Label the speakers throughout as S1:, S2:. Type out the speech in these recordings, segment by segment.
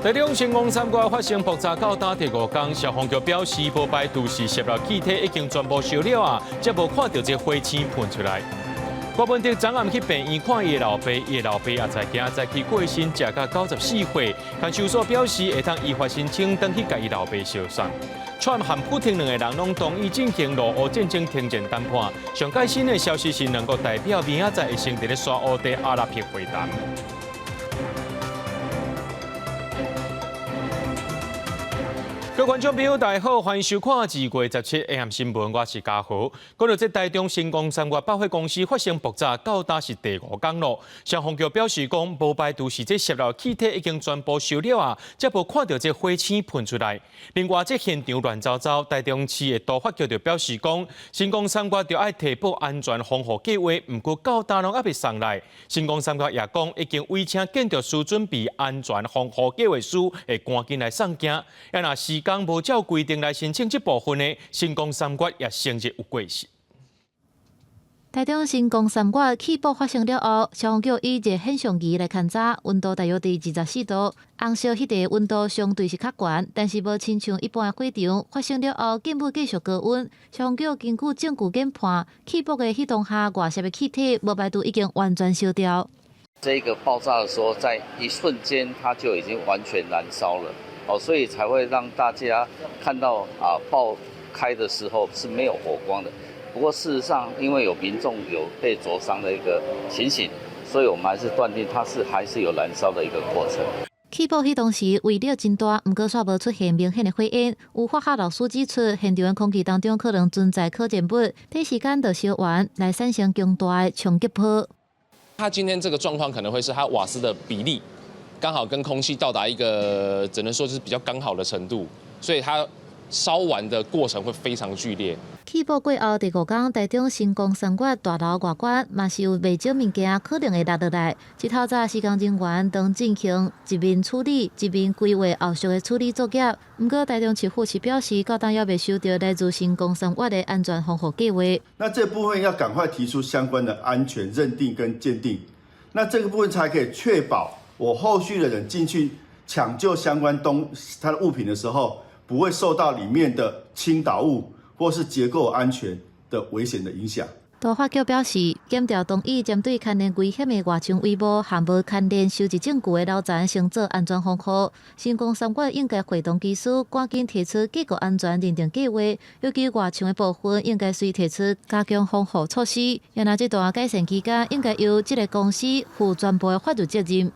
S1: 台中新光三越發生爆炸到今第五工，消防局表示無排除是洩漏氣體已經全部燒了啊，才無看著這火星噴出來。郭文德昨暗去病院看伊的老爸，伊的老爸也在今早起過身，食到94歲。看守所表示會當依法申請轉去共伊老爸相送。川普和普丁兩個人攏同意進行俄烏戰爭停戰談判。上蓋新的消息是，兩國代表明仔載會先佇咧沙烏地阿拉伯會談。各位觀眾朋友，大家好，歡迎收看2月17 AM 新聞，我是嘉豪。講到這台中新光三越百貨公司發生爆炸，到今是第五工咯。消防局表示講，無排除是這洩漏氣體已經全部燒了啊，才無看著這火星噴出來。另外，這現場亂糟糟，台中市的都發局就表示講，新光三越著愛提報安全防護計劃，毋過到今攏猶未送來。新光三越也講，已經委請建築師準備安全防護計劃書，會趕緊來送件。啊，若時間無照規定來申請這部分的，新光三越也承認有過失。
S2: 台中新光三越氣爆發生了後，消防局以熱顯像儀來勘查，溫度大約佇24度，紅燒彼塊溫度相對是較懸，但是無親像一般的火場發生了後，建物繼續高溫。消防局根據證據研判，氣爆的彼當下外洩的氣體無排除已經完全燒掉。
S3: 這個爆炸的時候，在一瞬間它就已經完全燃燒了。哦，所以才會讓大家看到啊，爆開的時候是沒有火光的。不過事實上，因為有民眾有被灼傷的一個情形，所以我們還是斷定它是還是有燃燒的一個過程。
S2: 氣爆彼當時威力真大，毋過煞無出現明顯的火焰。有化學老師指出，現場的空氣當中可能存在可燃物，短時間就燒完，來產生強大的衝擊波。
S4: 它今天這個狀況可能會是它瓦斯的比例剛好跟空氣到達一個只能說是比較剛好的程度，所以它燒完的過程會非常劇烈。
S2: 氣爆過後，第五工台中新光三越大樓外觀嘛是有袂少物件可能會落落來。這透早施工人員當進行一面處理，一面規劃後續的處理作業。毋過台中市府是表示，到今猶未收著來自新光三越的安全防護計劃。
S5: 那這部分要趕快提出相關的安全認定跟鑑定，那這個部分才可以確保我後續的人進去搶救相關東他的物品的時候，不會受到裡面的傾倒物或是結構安全的危險的影響。
S2: 都發局表示，檢調同意針對牽連危險的外牆帷幕和無牽連收集證據的樓層先做安全防護。新光三越應該會同技師趕緊提出結構安全認定計劃，尤其外牆的部分應該隨提出加強防護措施。然後這段改善期間，應該由這个公司負全部的法律責任。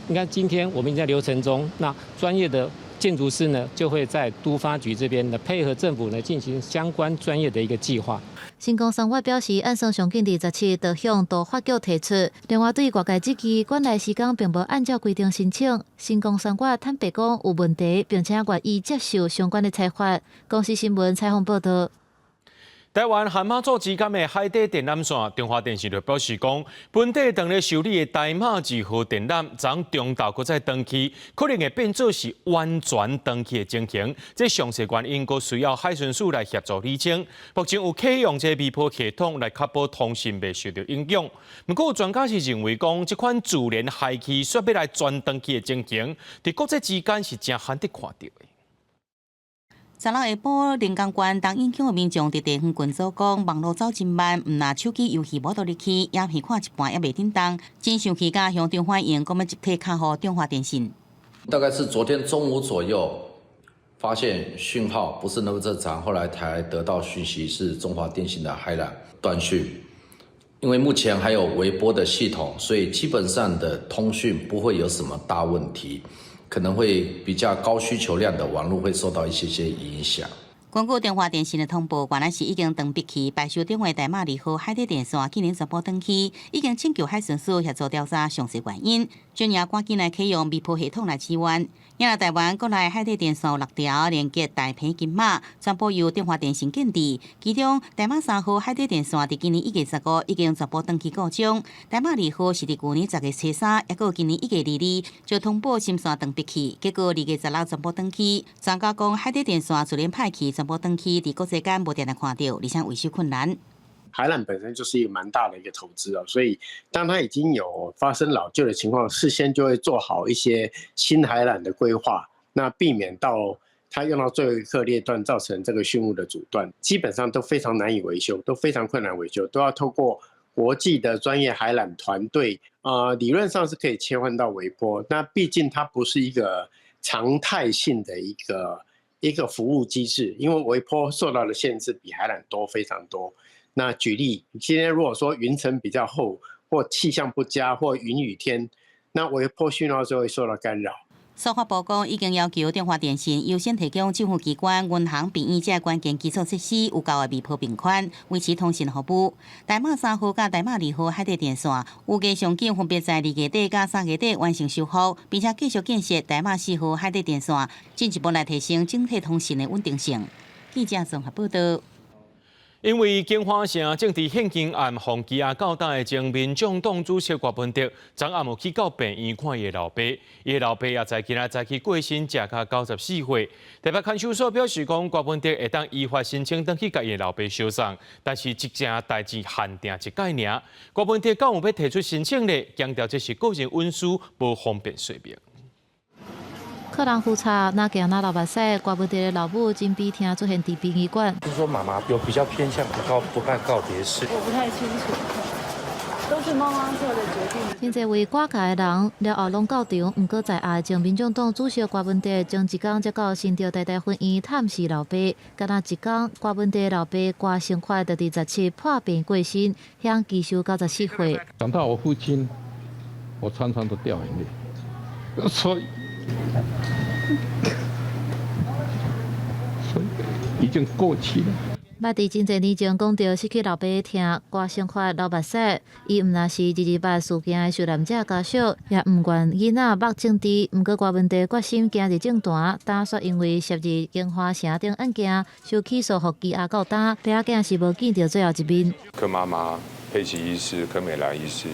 S6: 你看，今天我們在流程中，那專業的建築師呢，就會在都發局這邊呢，配合政府呢進行相關專業的一個計劃。
S2: 新光三越表示，按算上緊佇17就向都發局提出。另外，對外界質疑，館內施工並無按照規定申請。新光三越坦白講有問題，並且願意接受相關的裁罰。公視新聞採訪報導。
S1: 台灣和馬祖之間的海底電纜線，中華電信就表示講，本地當咧修理的台馬2號電纜，昨中晝閣再斷去，可能會變做是完全斷去的情形。這詳細原因，閣需要海巡署來協助釐清。目前有啟用這微波系統來確保通訊袂受著影響。毋過有專家是認為講，這款自然海氣煞欲來全斷去的情形，佇國際之間是誠罕得看著的。
S7: 十六下晡，連江縣東引鄉的民眾佇地方群組講，網路走真慢，毋但手機遊戲無法度入去，影片看一半猶袂振動，真生氣，共鄉長反映，講欲集體敲予中華電信。
S8: 大概是昨天中午左右，發現訊號不是那麼正常，後來才得到訊息是中華電信的海纜斷訊。因為目前還有微波的系統，所以基本上的通訊不會有什麼大問題。可能會比較高需求量的網路會受到一些些影響。
S7: 根據中華電信的通報，原來是已經斷筆去，白修電話台馬2號海底電線竟然全部斷去，已經請求海巡署協助調查詳細原因，進而趕緊來啟用微波系統來支援。因為台灣國內海底電線有六條連接大坪金馬，全部由中華電信建置。其中台馬3號海底電線佇今年1月15已經全部斷去故障，台馬2號是佇舊年10月初3，抑閣有今年1月22就通報芯線斷筆去，結果2月16全部斷去。專家講海底電線自然歹去，全部斷去，佇國際間無定定看著，而且維修困難。
S9: 海纜本身就是一個蠻大的一個投資哦，所以當它已經有發生老舊的情況，事先就會做好一些新海纜的規劃，那避免到它用到最後一刻裂斷，造成這個訊務的阻斷，基本上都非常難以維修，都非常困難維修，都要透過國際的專業海纜團隊。理論上是可以切換到微波，那畢竟它不是一個常態性的一個服務機制，因為微波受到的限制比海纜多非常多。那舉例，今天如果說雲層比較厚，或氣象不佳，或雲雨天，那微波訊號就會受到干擾。
S7: 司法部講已經要求中華電信優先提供政府機關、銀行、病院這關鍵基礎設施有夠的微波頻寬，維持通訊服務。大馬3號佮大馬2號海底電線，預計上緊分別在2月底佮3月底完成修復，並且繼續建設大馬4號海底電線，進一步來提升整體通訊的穩定性。記者綜合報道。
S1: 因為京華城政治獻金案，予羈押到今的前民眾黨主席郭文德，昨暗有去到病院看伊的老爸，伊的老爸也在今仔早起過身，食甲94歲。台北看守所表示講，郭文德會當依法申請轉去共伊的老爸相送，但是這件代誌限定一擺爾。郭文德敢有欲提出申請呢？強調這是個人隱私，無方便說明。
S2: 客人呼查，若行若流目屎，郭文德的老母真悲痛出現佇殯儀館。
S10: 就是說媽媽有比較偏向不辦告別式。
S11: 我不太清楚，都是媽媽做的決定。
S2: 真濟位郭家的人了後攏到場，毋過在押前民眾黨主席郭文德前一工才到新竹台大分院探視老爸，敢若一工，郭文德老爸郭成發就佇17破病過身，享耆壽94歲。
S12: 講到我父親，我常常都掉眼淚，所以已經過去了。
S2: 捌佇真濟年前講著失去老爸的疼，郭成發流目屎。伊毋但是228事件的受難者家屬，也毋願囡仔目政治。毋過郭文德決心行入政壇，打算因為涉入京華城等案件受起訴，予羈押到今，爸仔囝是無見著最後一面。
S13: 柯媽媽、佩奇醫師、柯美蘭醫師，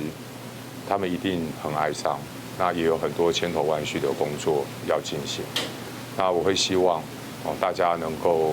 S13: 他們一定很哀傷。那也有很多千頭萬緒的工作要進行。那我會希望哦，大家能夠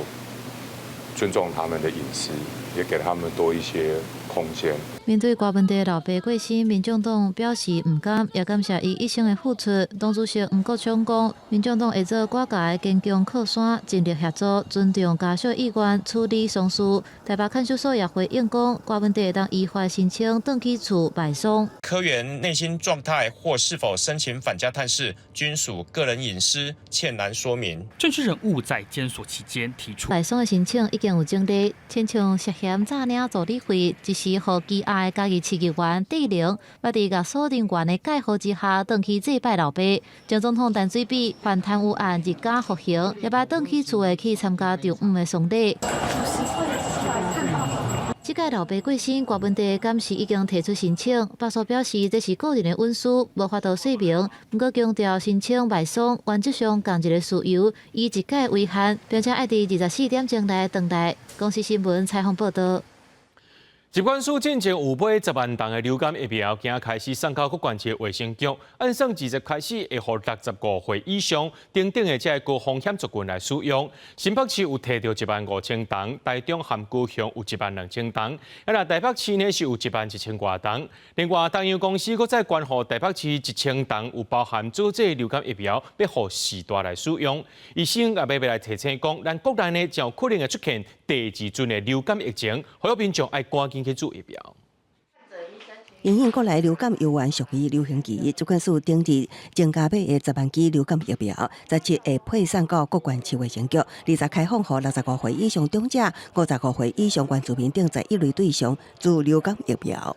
S13: 尊重他們的隱私，也給他們多一些空間。
S2: 面對郭文德老爸過身，民眾黨表示毋甘，也感謝伊一生的付出。黨主席黃國昌講，民眾黨會做郭家的堅強靠山，盡力協助，尊重家屬意願，處理喪事。台北看守所也回應講，郭文德會當依法申請轉去厝拜喪。
S14: 柯員內心狀態或是否申請返家探視，均屬個人隱私，切難說明。
S15: 政治人物在監所期間提出
S2: 拜喪的申請已經有整理，親像涉嫌詐領助理費，一時予羈押的嘉義市議員戴玲，捌佇獄所人員的蓋護之下，轉去祭拜老爸。前總統陳水扁犯貪污案日加服刑，也捌轉去厝的去參加丈姆的喪禮。這屆老爸過身，郭文德敢是已經提出申請，北所表示這是個人的隱私，無法度說明。毋過強調申請敗訴，原則上仝一个事由，以一屆為限，並且愛佇24點鐘內轉來。公視新聞採訪報道。
S1: 疾管署進前有買10萬筒的流感疫苗，今開始送到各縣市衛生局。按算二十開始會予65歲以上等等的這个高風險族群來使用。新北市有提著1萬5千筒，台中和高雄有1萬2千筒，啊若台北市呢是有1萬1千外筒。另外，東洋公司閣再捐予台北市1000筒，有包含左劑流感疫苗，欲予市大來使用。醫生也欲來提醒講，咱國內呢真有可能會出現第二陣的流感疫情，呼籲民眾愛趕緊去注疫苗。
S16: 因應國內流感猶原屬於流行期，疾管署頂日增加買的10萬劑流感疫苗，17會配送到各縣市衛生局，20開放予65歲以上長者、55歲以上原住民等11類對象注流感疫苗。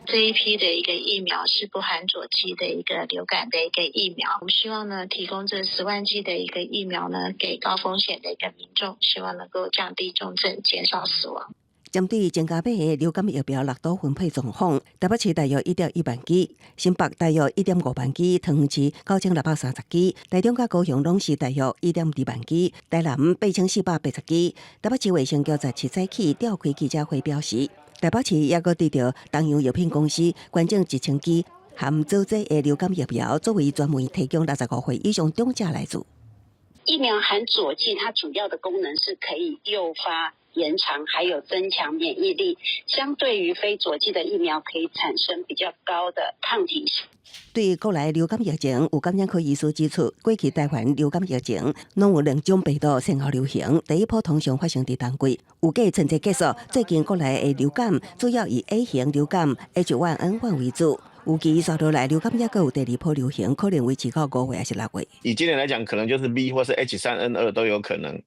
S11: 這一批的一個疫苗是不含佐劑的一個流感的一個疫苗，我們希望呢提供這10萬劑的一個疫苗呢，給高風險的一個民眾，希望能夠降低重症，減少死亡。
S16: 針對增加買的流感疫苗六都分配狀況，台北市大約1.1萬劑，新北大約1.5萬劑，桃園市9630劑，台中佮高雄攏是大約1.2萬劑，台南8480劑。台北市衛生局17早起召開記者會表示，台北市猶閣得著東洋藥品公司捐贈1000劑含左劑的流感疫苗，作為專門提供65歲以上長者來注。
S17: 疫苗含佐劑，它主要的功能是可以誘發、延長，還有增強免疫力。相對於非佐劑的疫苗，可以產生比較高的抗體。
S16: 對國內流感疫情，有感染科醫師指出，過去台灣流感疫情攏有兩種病毒先後流行，第一波通常發生佇冬季。預計春節結束，最近國內的流感主要以 A 型流感 H1N1 為主。預期紲落來流感猶閣有第二波流行，可能維持到5月抑是6月。
S18: 以今年來講，可能就是 B 或是 H3N2 都有可能。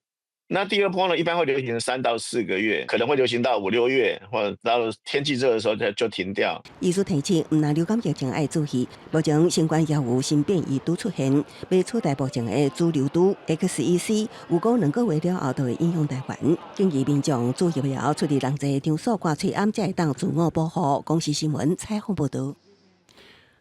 S18: 那第二波呢，一般會流行3到4個月，可能會流行到5、6月，或者到天氣熱的時候就停掉。
S16: 醫師提醒，毋但流感疫情愛注意，目前新冠也有新變異株出現，欲取代目前的主流株 XEC，有講2個月了後就會影響台灣。建議民眾注意了，出入人濟場所掛喙罨，才會當自我保護。公視新聞採訪報導。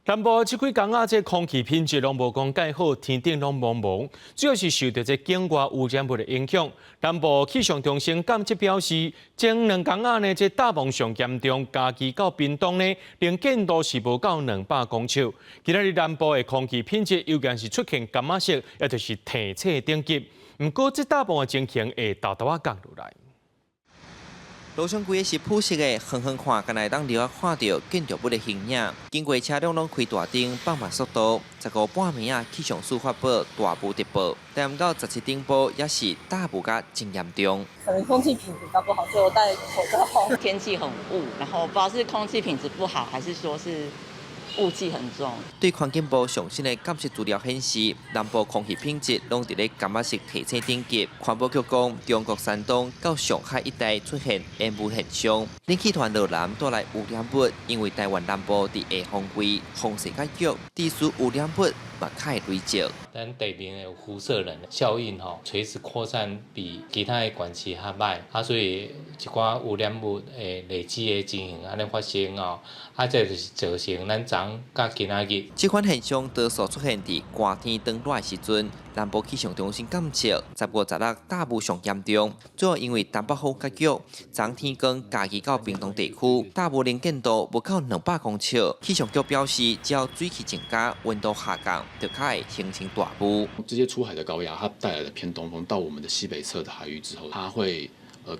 S1: 南部這幾工啊，這空氣品質攏無講蓋好，天頂攏濛濛，主要是受著這境外污染物的影響。南部氣象中心監測表示，前2工啊呢，這大霧上嚴重，嘉義到屏東呢，能見度是無夠200公尺。今仔日南部的空氣品質尤其是出現柑仔色，也就是提醒等級。毋過，這大霧的情形會沓沓仔降落來。
S19: 路上規个是普色的，遠遠看，敢若會當留仔看著建築物的形影。經過車輛攏開大燈，放慢速度。15半暝仔，氣象署發布大霧特報，但毋到17頂埔也是大霧甲真嚴重。
S20: 可能空氣品質比較不好，所以我戴口罩。天氣很霧，然後不知道是空氣品質不好，還是說是霧氣很重。
S19: 對環境部上新的監測資料顯示，南部空氣品質攏佇咧柑仔色提醒等級。環保局講，中國山東到上海一帶出現煙霧現象，冷氣團落南帶來污染物，因為台灣南部佇下風位，風勢較弱，致使污染物嘛較會累積。
S21: 咱地面的輻射能效應吼，垂直擴散比其他的縣市較䆀，啊，所以一寡污染物會累積的情形按呢發生哦，啊，這就是造成咱昨佮今仔日。
S19: 這款現象多數出現佇寒天轉熱的時陣，南部氣象中心監測15、16大霧上嚴重，主要因為東北風較弱，昨天光嘉義到屏東地區大霧能見度無夠200公尺。氣象局表示，只要水汽增加，溫度下降，就較會形成大霧。
S22: 這些出海的高壓，它帶來的偏東風到我們的西北側的海域之後，它會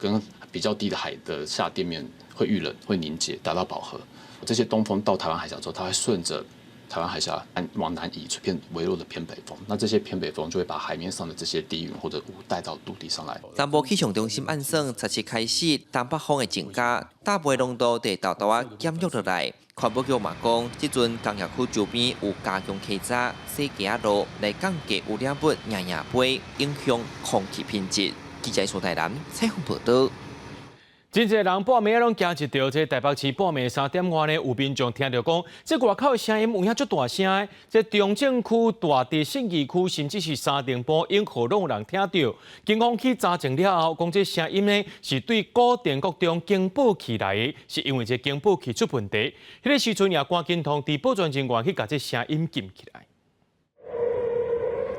S22: 跟比較低的海的下墊面會遇冷，會凝結，達到飽和。這些東風到台灣海峽之後，它會順着台灣海峽往南移，變微弱的偏北風。那這些偏北風就會把海面上的這些低雲或者霧帶到陸地上來。
S19: 南部氣象中心按算，17開始，東北風會增加，大霧濃度會沓沓仔減弱落來。環保局嘛講，這陣工業區周邊有加強溪閘、洗街仔路來降低污染物營營飛，影響空氣品質。記者蘇台南採訪報導。
S1: 真濟人半暝攏驚一著，這台北市半暝3點外呢，有民眾聽著講，這外口的聲音有影足大聲的，這中正區、大直、信義區，甚至是三重埔、永和，攏有人聽著。警方去查證了後，講這聲音呢是對古田國中警報器來的，是因為這警報器出問題。彼個時陣也趕緊通知保全人員去共這聲音禁起來。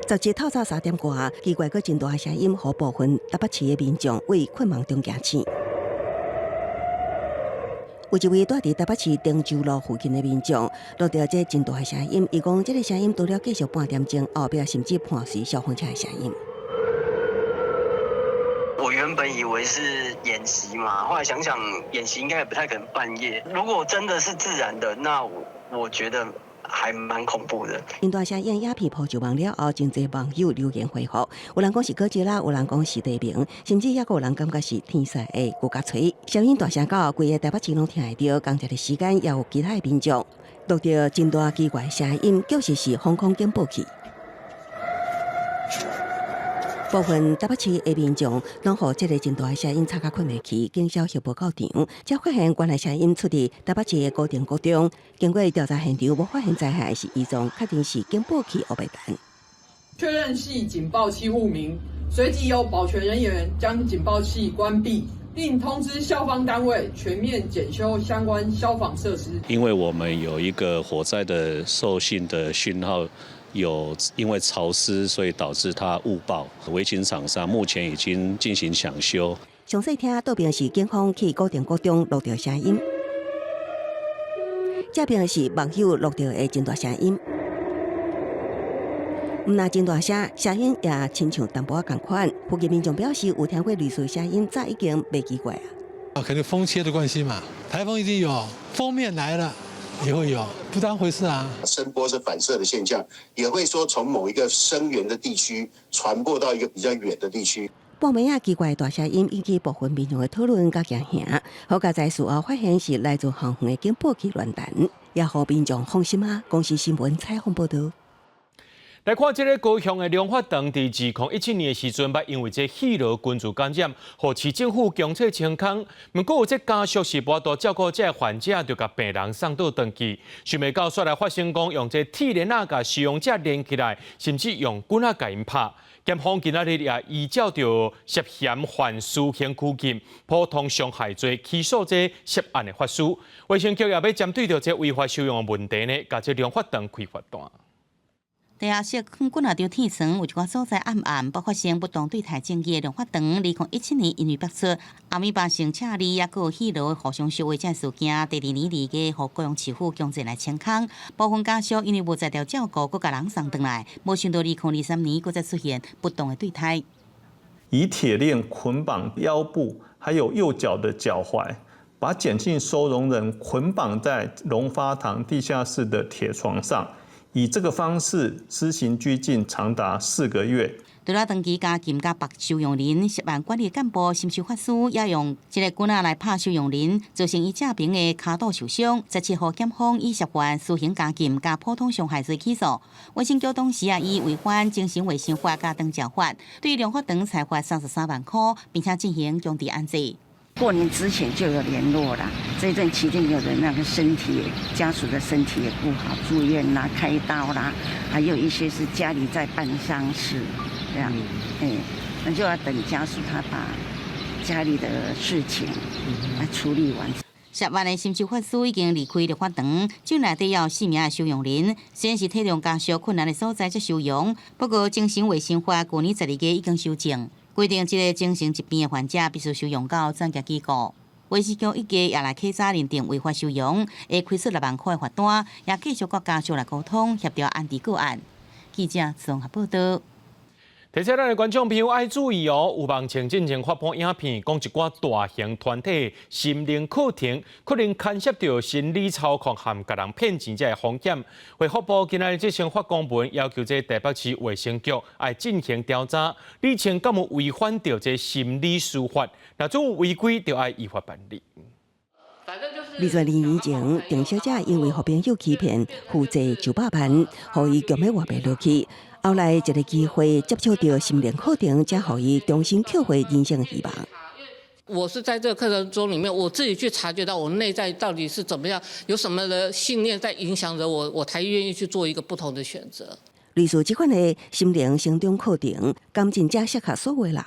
S16: 17透早3點外，奇怪閣真大聲音，予部分台北市的民眾為困夢中驚醒。有一位住佇台北市汀州路附近的民眾，錄著這真大的聲音，伊講這个聲音除了繼續半點鐘，後壁甚至伴隨消防車的聲音。
S23: 我原本以為是演習嘛，後來想想演習應該也不太可能半夜。如果真的是自然的，那我覺得還蠻恐怖的。
S16: 因大聲音影片鋪上網了後，真濟網友留言回覆，有人講是哥吉拉，有人講是地鳴，甚至猶閣有人感覺是天使的牛角槌。聲音大聲到規个台北市攏聽會著，仝一个時間也有其他的民眾錄著真大奇怪聲音，確實是防空警報器。部分台北市的民眾攏予這个真大的聲音吵甲睏袂去，警消協報到場，才發現原來聲音出佇台北市的古田國中。經過調查現場，無發現災害是異狀，確定是警報器烏白彈。
S24: 確認係警報器誤鳴，隨即由保全人員將警報器關閉，並通知消防單位全面檢修相關消防設施。
S25: 因為我們有一個火災的受信的訊號。有因為潮濕，所以導致它誤報。維勤廠商目前已經進行搶修。
S16: 詳細聽，倒邊是警方去古田國中錄著聲音，這邊是網友錄著的真大聲音。毋但真大聲，聲音也親像淡薄仔仝款。附近民眾表示有聽過類似聲音，早已經袂奇怪啊。
S3: 啊，肯定風切的關係嘛，颱風一定有，鋒面來了也會有，不當回事啊。
S4: 聲波是反射的現象，也會說從某一個聲源的地區傳播到一個比較遠的地區。
S16: 半暝仔奇怪的大聲音引起部分民眾的討論佮驚嚇，好佳哉事後發現是來自後方的警報器亂彈，也予民眾放心啊。公視新聞採訪報導。
S1: 來看這个高雄的龍發堂，佇2017年的時陣，捌因為這氣螺群聚感染，予市政府強制清空。毋過有這家屬是無法度照顧這个患者，就共病人送倒轉去。想袂到，煞來發生講用這鐵鏈仔共收容者連起來，甚至用棍仔共𪜶拍。檢方今仔日也依照著涉嫌犯私刑拘禁、普通傷害罪起訴這涉案的法師。衛生局也欲針對著這違法收容的問題呢，共這龍發堂開罰單。
S7: 地下室放棍仔張天床，有一寡所在暗暗，捌發生不當對待爭議的龍發堂，2017年因為爆出阿米巴性赤痢，抑閣有氣螺互相相話這事件，第二年2月予高雄市府強制來清空。部分家屬因為無才調照顧，閣共人送轉來，無想到2023年閣再出現不當的對待。
S5: 以鐵鏈捆綁腰部，還有右腳的腳踝，把簡姓收容人捆綁在龍發堂地下室的鐵床上。以這個方式施行拘禁長達4個月。
S7: 除了長期監禁佮縛收容人，涉案管理幹部沈秀法師也用這个棍仔來拍收容人，造成伊正爿的跤肚受傷。17號檢方以涉犯私刑監禁佮普通傷害罪起訴。衛生局當時也以違反精神衛生法佮長照法，對龍發堂裁罰33萬塊，並且進行強制安置。
S6: 過年之前就有聯絡啦，這段期間有人那個身體家屬的身體也不好，住院啦、開刀啦，還有一些是家裡在辦喪事，這樣，哎，那就要等家屬他把家裡的事情來處理完。
S7: 涉案的沈秀法師已經離開龍發堂，境內底有四名的收容人，雖然是體諒家屬困難的所在才收容，不過精神衛生法舊年12月已經修正。規定，這个精神疾病的患者必須收容到專業機構。衛生局一家也來稽查認定違法收容，會開出6萬塊罰單，也繼續佮家屬來溝通協調安置個案。記者綜合報道。
S1: 提醒咱的觀眾朋友愛注意哦，有網前進前發布影片，講一寡大型團體心靈課程可能牽涉著心理操控和共人騙錢這个風險。衛福部今仔日這先發公文，要求這台北市衛生局愛進行調查，釐清敢有違反著這心理師法，若總有違規，就愛依法辦理。
S16: 22年前，鄭小姐因為予朋友欺騙，負債900萬，予伊強欲活袂落去。後來一个機會接觸著心靈課程，才予伊重新抾回人生希望。
S8: 我是在這個課程中裡面，我自己去察覺到我內在到底是怎麼樣，有什麼的信念在影響着我，我才願意去做一個不同的選擇。
S16: 類似這款的心靈成長課程，敢真正適合所有人。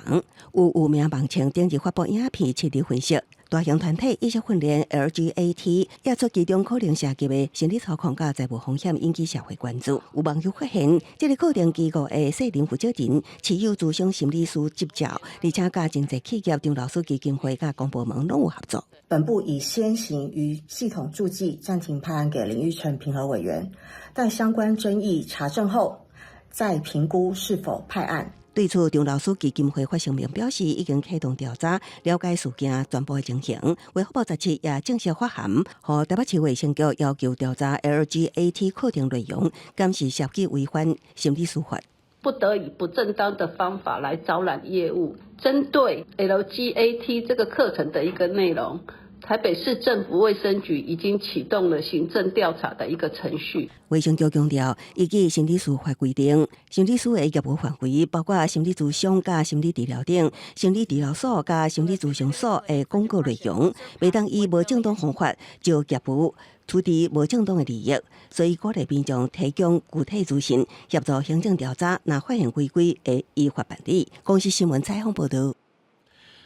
S16: 有有名網站頂日發布影片，徹底分析。大型團體意識訓練 LGAT，也出其中可能涉及的心理操控佮財務風險，引起社會關注。有網友發現，這个課程機構的現任負責人持有諮商心理師執照，而且佮真濟企業、張老師基金會佮公部門攏有合作。
S26: 本部已先行於系統註記暫停派案給林玉成評核委員，待相關爭議查證後，再評估是否派案。
S16: 對此，張老師基金會發聲明表示，已經啟動調查，了解事件全部的情形。衛福部17也正式發函，予台北市衛生局要求調查 LGAT 課程內容，敢是涉及違反心理師法。
S27: 不得以不正當的方法來招攬業務。針對 LGAT 這個課程的一個內容，台北市政府衛生局已經啟動了行政調查的一個程序。
S16: 衛生局強調，依據心理師法規定，心理師的業務範圍包括心理諮商、佮心理治療等，心理治療所佮心理諮商所的廣告內容，袂當以無正當方法招業務，取得無正當的利益，所以鼓勵民眾提供具體資訊，協助行政調查，若發現違規，會依法辦理。公視新聞採訪報導。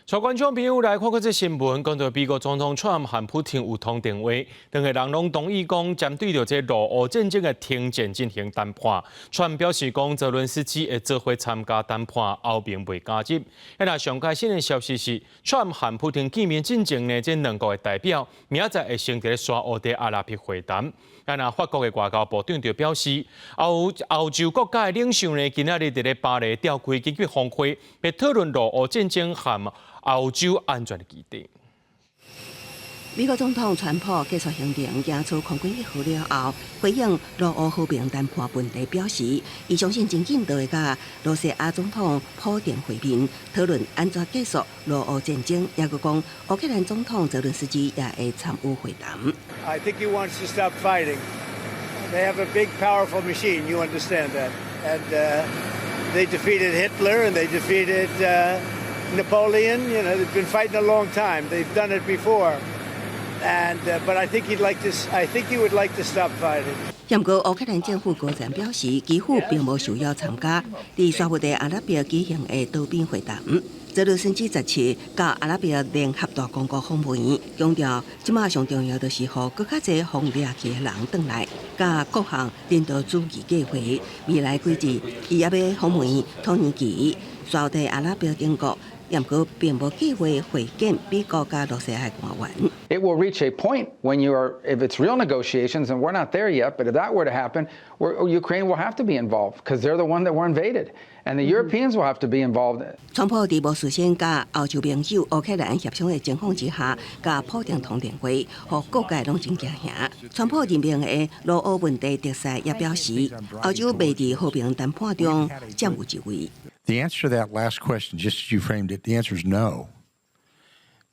S1: 帶觀眾朋友來看看這新聞，講到美國總統川普和普丁有通電話，兩个人攏同意講針對著這俄烏戰爭的停戰進行談判。川普表示講，澤倫斯基會做伙參加談判，歐盟袂加入。那上蓋新的消息是，川普和普丁見面進前呢，這兩國的代表明仔載會先佇沙烏地阿拉伯會談。啊，法國的外交部長就表示，歐洲國家的領袖呢，今仔日佇咧巴黎召開緊急峰會，欲討論俄烏戰爭和歐洲安全的議題。
S16: 美國總統川普結束行程，行出空軍一號了後，回應俄烏和平談判問題，表示伊相信真緊就會佮羅西亞總統普丁會面，討論按怎結束俄烏戰爭。抑閣講烏克蘭總統澤倫斯基也會參與會談。
S2: I think he wants to stop fighting. They have a big, powerful machine. You understand that? And they defeated Hitler and they defeated Napoleon. They've been fighting a long time. They've done it before. But I think he would like to stop fighting.
S16: 不過，烏克蘭政府高層表示，基輔並無受邀參加佇沙烏地阿拉伯舉行的多邊會談。澤倫斯基17到阿拉伯聯合大公國訪問，強調這馬上重要就是予閣較濟予掠去的人轉來，佮各項人道主義計劃。未來幾日，伊猶欲訪問土耳其、沙烏地阿拉伯等國。毋過並無計劃會見美國佮羅西亞官員。
S9: It will reach a point when you are, if it's real negotiations, and we're not there yet, but if that were to happen, Ukraine will have to be involved because they're the one that were invaded, and the Europeans will have to be involved.
S16: 川普佇無事先佮歐洲盟友烏克蘭協商的情況之下，佮普丁通電話，予各界攏真驚嚇。川普任命的俄烏問題特使也表示，歐洲袂佇和平談判中佔有一位。
S10: The answer to that last question, just as you framed it, the answer is no.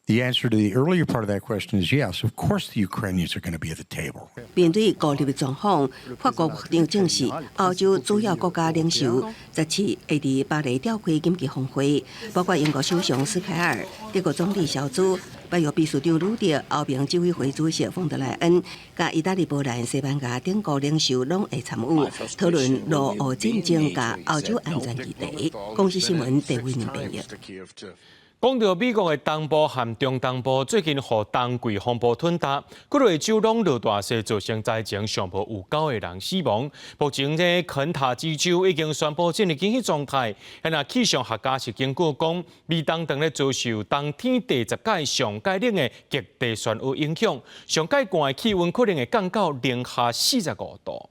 S10: The answer to the earlier part of that question is yes. Of course, the Ukrainians are going to be at the table.
S16: 面對孤立的狀況，法國部長證實，歐洲主要國家領袖17會佇巴黎召開緊急峰會，包括英國首相施凱爾、德國總理蕭茲、北約秘書長呂德、歐盟執委會主席馮德萊恩、佮意大利、波蘭、西班牙等國領袖攏會參與討論俄烏戰爭佮歐洲安全議題。公視新聞鄭偉明編譯。
S1: 講到美國的東部和中東部最近予冬季風暴吞打，幾个州攏落大雪，造成災情上無有九个人死亡。目前這肯塔基州已經宣布進入緊急狀態。那氣象學家是根據講，美東當咧遭受冬天第10屆上蓋冷的極地漩渦影響，上蓋寒的氣溫可能會降到零下45度。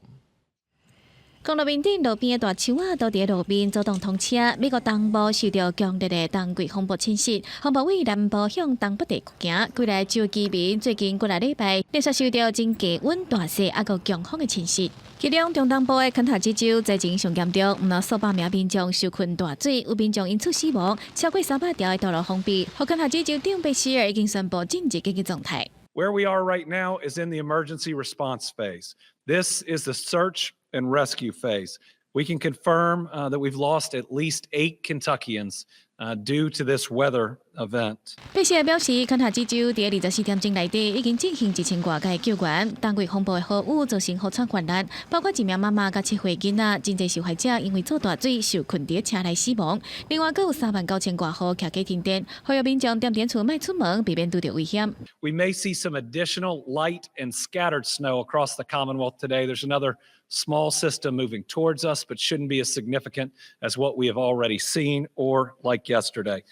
S12: 公路面頂路邊的大樹仔都佇路面阻擋通車。美國東部受著強烈的冬季風暴侵襲，風暴為南部向東北地區行。幾个州居民最近幾个禮拜連續受著真低溫、大雪猶閣強風的侵襲。其中中東部的肯塔基州災情上嚴重，毋但數百名民眾受困大水，有民眾因此死亡，超過300條的道路封閉。予肯塔基州長貝希爾已經宣布進入緊急狀態。
S13: Where we are right now is in the emergency response phase. This is the search and rescue phase. We can confirm that we've lost at least eight Kentuckians due to this weather event.
S12: 貝希爾表示，肯塔基州佇24點鐘內底已經進行1000外個救援，冬季風暴的豪雨造成雨川泛濫，包括一名媽媽佮7歲囡仔，真濟受害者因為做大水受困佇車內死亡。另外，閣有3萬9千外戶徛家停電，呼籲民眾踮佇厝莫出門，避免拄著危險。
S13: We may see some additional light and scattered snow across the Commonwealth today. There's another small system moving towards us, but shouldn't be as significant as what we have already seen or like yesterday.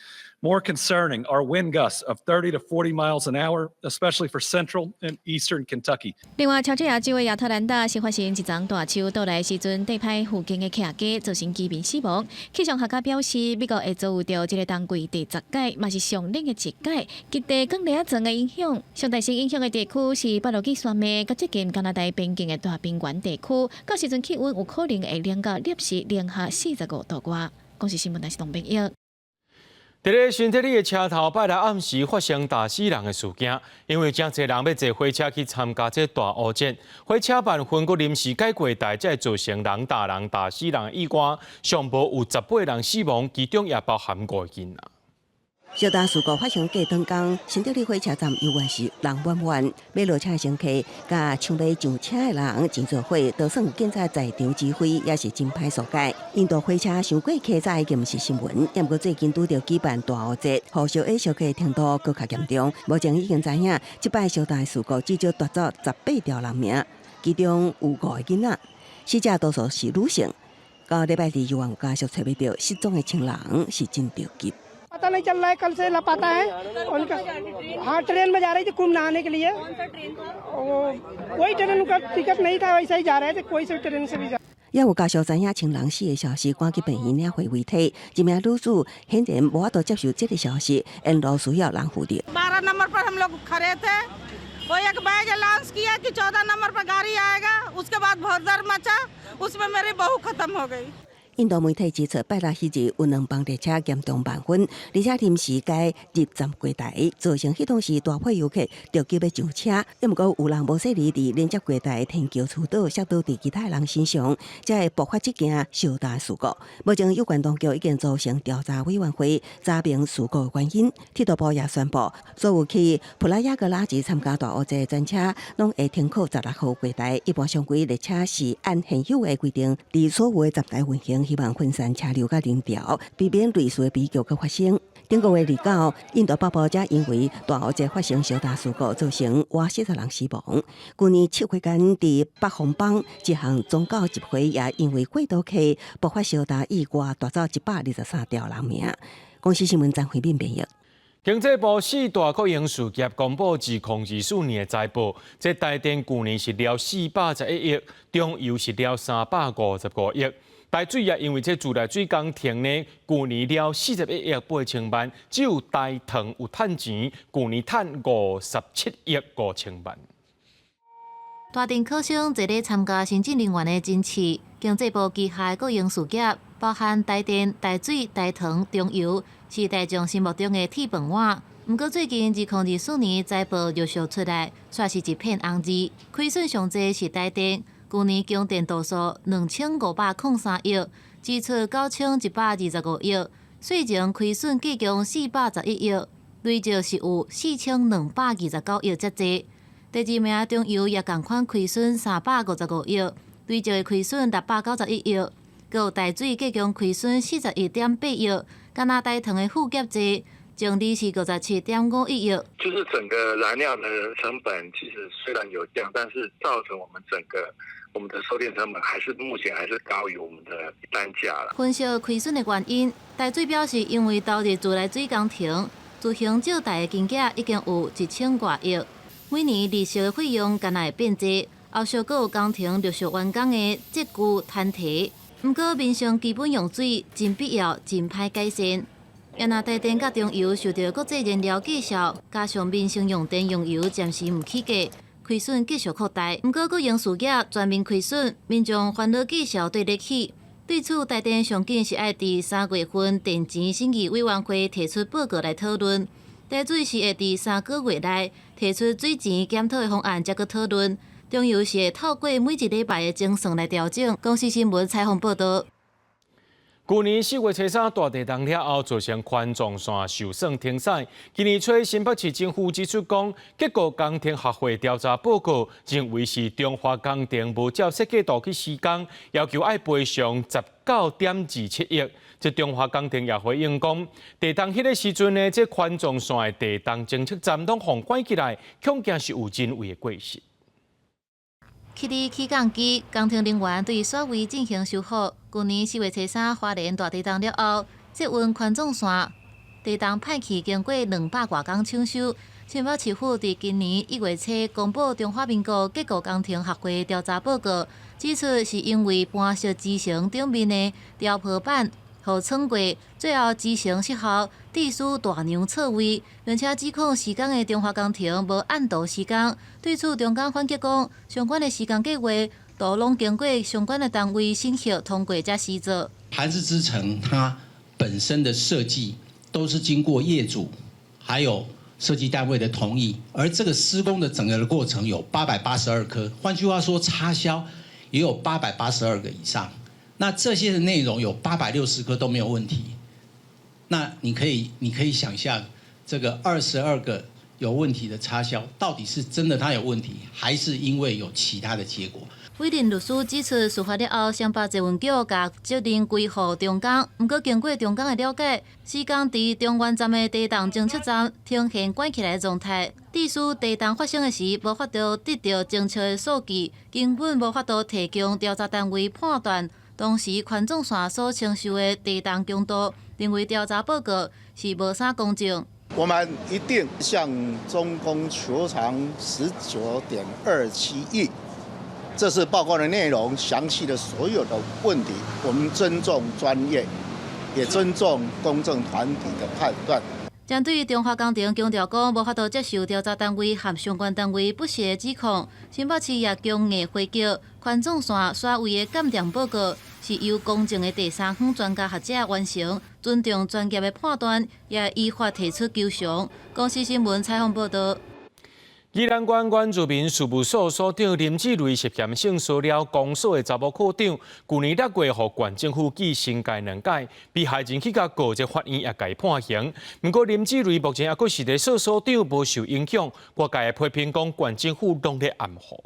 S13: More concerning are wind gusts of 30 to 40 miles an hour, especially for central and eastern Kentucky.
S12: 另外，喬治亞州的亞特蘭大是發生一叢大樹倒來時陣，硩歹附近的徛家，造成居民死亡。氣象學家表示，美國會遭遇著這个冬季第10屆，嘛是上冷的一屆，極地降落層的影響。上大受影響的地區是北落基山脈，佮接近加拿大邊境的大平原地區。到時陣氣溫有可能會冷到攝氏零下45度外。公視新聞，是董炳英。
S1: 佇咧新德里的車頭拜六暗時發生踏死人的事件，因為誠濟人欲坐火車去參加這大霧節，火車班分閣臨時改月台，才會造成人踏人、踏死人的意外，上無有18人死亡，其中也包含五個囡仔。
S16: 小大事故發生過當工，新德里火車站猶原是人滿滿，欲落車的乘客佮搶欲上車的人擠做伙，就算有警察在場指揮，也是真歹疏解。印度火車傷過客載已經毋是新聞，毋過最近拄著舉辦大雨節，雨小下小可程度閣較嚴重。目前已經知影，這擺小大事故至少奪走18條人命，其中有五個囡仔，死者多數是女性。到禮拜二猶原有家屬揣欲著失蹤的親人，是真著急。
S11: पता नहीं चल रहा है, कल से लापता है उनका। हाँ, ट्रेन में जा रही थी कुंभ नहाने के लिए। वो वही ट्रेन, उनका टिकट नहीं था, वैसे ही जा रहे थे, कोई से ट्रेन से भी जा
S16: 也有家屬知影親人死的消息，趕去病院領回遺體。一名女子顯然無法度接受這个消息，沿路需要人扶著。
S14: 12 नंबर पर हम लोग खड़े थे। वो एक बैग अनाउंस किया कि 14 नंबर पर गाड़ी आएगा। उसके बाद भगदड़ मचा, उसमें मेरी बहू खत्म हो गई।
S16: 印度媒體指出，拜六彼日有兩班列車嚴重慢分，而且臨時改入站月台，造成彼當時大批遊客著急欲上車。毋過有人無細膩佇連接月台天橋趨倒，摔倒佇其他人身上，才會爆發這件小大事故。目前有關當局已經組成調查委員會，查明事故原因。鐵道部也宣布，所有去普拉亞格拉吉參加大雨節的專車，攏會停靠16號月台。一般常規列車是按現有的規定，佇所有的站台運行。希望分散車流佮人潮，避免類似的悲劇閣發生。頂個月29，印度北部才因為大雨節發生小大事故，造成倚40人死亡。舊年7月間，佇北方邦一項宗教集會也因為過度客爆發小大意外，奪走123條人命。公視新聞張惠敏編譯。
S1: 經濟部四大國營事業公布2024年的財報，這台電舊年是了411億，中油是了355億。台水也因為這自來水工程呢，舊年了41億8千萬，只有台糖有趁錢，舊年趁57億5千萬。
S15: 台電考生坐咧參加行政人員的甄試，經濟部旗下國營事業包含台電、台水、台糖、中油，是大眾心目中的鐵飯碗。毋過最近2024年財報陸續出來，卻是一片紅字，虧損上濟是台電。舊年供電度數2503億，支出9125億，稅前虧損計共411億，累積是有4229億遮濟。第二名中油也仝款虧損355億，累積的虧損691億，閣有台水計共虧損41.8億，干焦台糖的副業濟，淨利是57.51億。
S17: 就是整個燃料的成本其實雖然有降，但是造成我們整個我們的售電成本還是目前還是高於我們的單價啦。
S15: 分析虧損的原因，台水表示，因為投入自來水工程，自行借貸的金額已經有1000外億，每年利息的費用敢若會變濟，後續閣有工程陸續完工的積舊攤提。毋過民生基本用水真必要，真歹改善。也若台電佮中油受著國際燃料價數，加上民生用電用油暫時毋起價，虧損繼續擴大。毋過國營事業全面虧損，民眾煩惱繼續對得起。對此，台電上緊是愛佇3月份電錢審議委員會提出報告來討論。台水是會佇3個月內提出水錢檢討的方案，才閣討論。中油是會透過每一禮拜的精算來調整。公視新聞採訪報導。
S1: 舊年4月初三大地動了後，造成環狀線受損停駛。今年初新北市政府指出講，結構工程學會調查報告認為是中華工程無照設計圖去施工，要求愛賠償19.27億。這中華工程也回應講，地動彼个時陣呢，這環狀線的地動偵測站攏予關起來，恐驚是有人為的過失。
S15: 起佇起降機，工程人員對所位進行修復。舊年4月初三花蓮大地動了後，捷運環狀線地動歹去，經過200外工搶修。新北市府佇今年1月初公布中華民國結構工程學會調查報告，指出是因為盤石支承頂面的調坡板予穿過，最後支承失效，致使大梁錯位，並且指控施工的中華工程無按圖施工。對此，中工反擊講，相關的施工計畫都攏經過相關的單位審核通過才施作。
S18: 盤石支承它本身的設計都是經過業主還有設計單位的同意，而這個施工的整個的過程有882顆，換句話說，插銷也有882個以上。那這些的內容有860顆都沒有問題。那你可以想象，這個22個有問題的插銷，到底是真的他有問題，還是因為有其他的結果？
S15: 委任律師指出，事發了後，雙北捷運局共責任歸予中鋼。毋過經過中鋼的了解，施工佇中原站的地動偵測站呈現關起來的狀態，致使地動發生的時無法度得著精確的數據，根本無法度提供調查單位判斷當時環狀線所承受的地動強度，認為調查報告是無啥公正。
S19: 我們一定向中公求償19.27億。這是報告的內容，詳細的所有的問題，我們尊重專業，也尊重公正團體的判斷。
S15: 針對中華工程強調講，無法度接受調查單位和相關單位不實的指控，新北市也強硬回擊，環狀線所謂的鑑定報告是由公正的第三方專家學者完成，尊重專業的判斷，也依法提出求償。公視新聞採訪報道。
S1: 宜蘭縣原住民事務所所長林志雷涉嫌性騷擾公所的查某課長，舊年6月予縣政府記申誡兩擺，被害人去共告這法院也共判刑。毋過林志雷目前猶閣是佇所所長，無受影響。外界批評講縣政府攏咧掩護。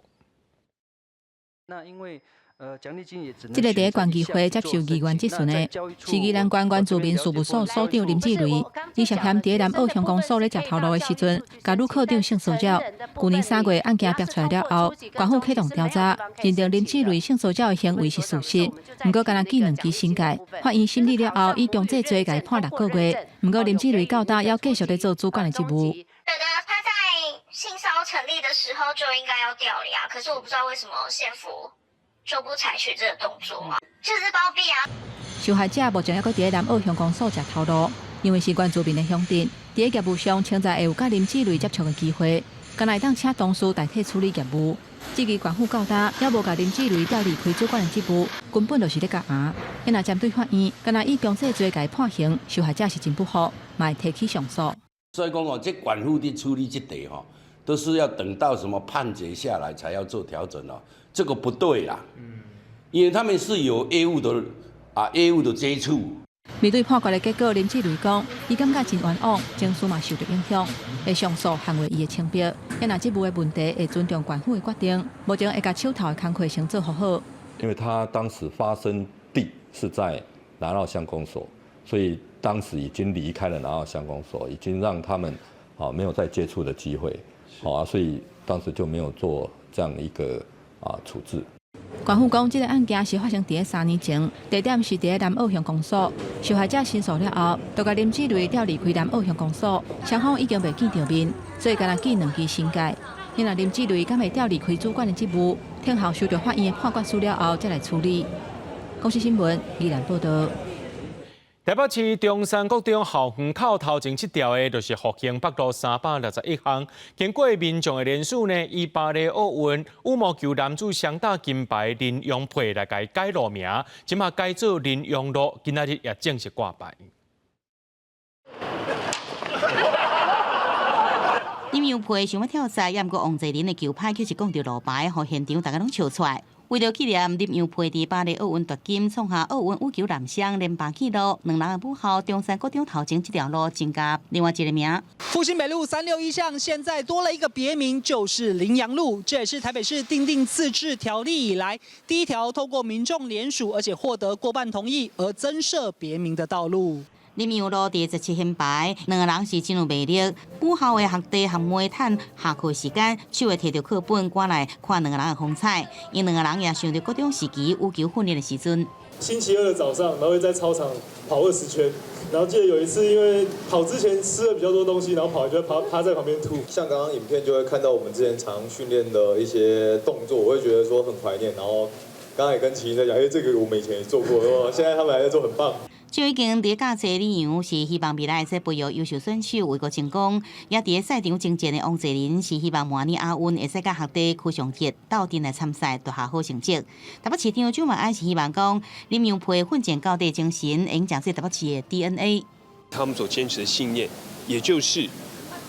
S20: 那因為
S21: 這个佇縣議會接受議員質詢的，是宜蘭縣原住民事務所所長林志雷，伊涉嫌佇南澳鄉公所咧食頭路的時陣，共女課長性騷擾。舊年3月案件爆出來了後，縣府啟動調查，認定林志雷性騷擾的行為是事實。毋過，干焦記兩支申誡，法院審理了後，以強制罪共判6個月。毋過林志雷到今猶繼續咧做主管的職務。
S22: 覺得他在性騷成立的時候就應該要調離啊，可是我不知道為什麼縣府就不採取這個動作啊，就是包庇啊。
S21: 受害者目前猶閣佇南澳鄉公所食頭路，因為是原住民的鄉鎮，佇業務上潛在會有佮林志雷接觸的機會，敢若會當請同事代替處理業務。至於縣府到今猶無共林志雷調離開主管的職務，根本就是咧共壓。若針對法院，敢若以強制罪共判刑，受害者是真不服，嘛會提起上訴。
S23: 所以講哦，這縣府佇處理這題吼，都是要等到什麼判決下來才要做調整哦，這個不對啦。因為他們是有業務的啊，業務的接觸。
S21: 面對判決的結果，林志雷講，伊感覺真冤枉，情緒嘛受著影響，會上訴捍衛伊的清白。若職務的問題會尊重縣府的決定，目前會共手頭的工課先做予好。
S24: 因為他當時發生地是在南澳鄉公所，所以當時已經離開了南澳鄉公所，已經讓他們啊沒有再接觸的機會，好啊，所以當時就沒有做這樣一個啊處置。
S21: 縣府講，這个案件是發生佇3年前，地點是佇南澳鄉公所。受害者申訴了後，就共林志雷調離開南澳鄉公所，雙方已經袂見著面，所以干焦記兩支申誡。若林志雷敢會調離開主管的職務，聽候收著法院的判決書了後，才來處理。公視新聞，宜蘭報道。
S1: 台北市中山國中校園口頭前這條的，就是復興北路361巷。經過民眾的聯署呢，以巴黎奧運羽毛球男子雙打金牌林洋配來共改路名，這馬改做林洋路，今仔日也正式掛牌。
S7: 林洋配想欲跳賽，也毋過王齊麟的球拍卻是講著路牌，予現場逐家攏笑出來。為著紀念林洋配佇巴黎奧運奪金，創下奧運羽球男雙連霸紀錄，兩人的母校中山國中頭前這條路增加另外一個名。
S25: 復興北路361巷現在多了一個別名，就是林洋路。這也是台北市訂定自治條例以來第一條透過民眾聯署，而且獲得過半同意而增設別名的道路。
S7: 林洋路佇17掀牌，兩個人是真有魅力。母校的學弟學妹趁下課時間，手會提著課本，趕來看兩個人的風采。𪜶兩個人也想著國中時期羽球訓練的時陣。
S26: 星期二的早上，然後會在操場跑20圈，然後記得有一次，因為跑之前吃了比較多東西，然後跑完就趴趴在旁邊吐。
S27: 像剛剛影片就會看到我們之前常訓練的一些動作，我會覺得說很懷念。然後剛剛也跟齊在講，欸，這個我們以前也做過，現在他們還在做，很棒。
S7: 就已經佇教冊李洋是希望未來會使培育優秀選手為國爭光，也佇賽場征戰的王齊麟是希望明年亞運會使佮學弟柯尚哲鬥陣來參賽，奪下好成績。台北市長蔣萬安是希望講林洋配奮戰到底精神，會用做台北市的 DNA。
S28: 他們所堅持的信念，也就是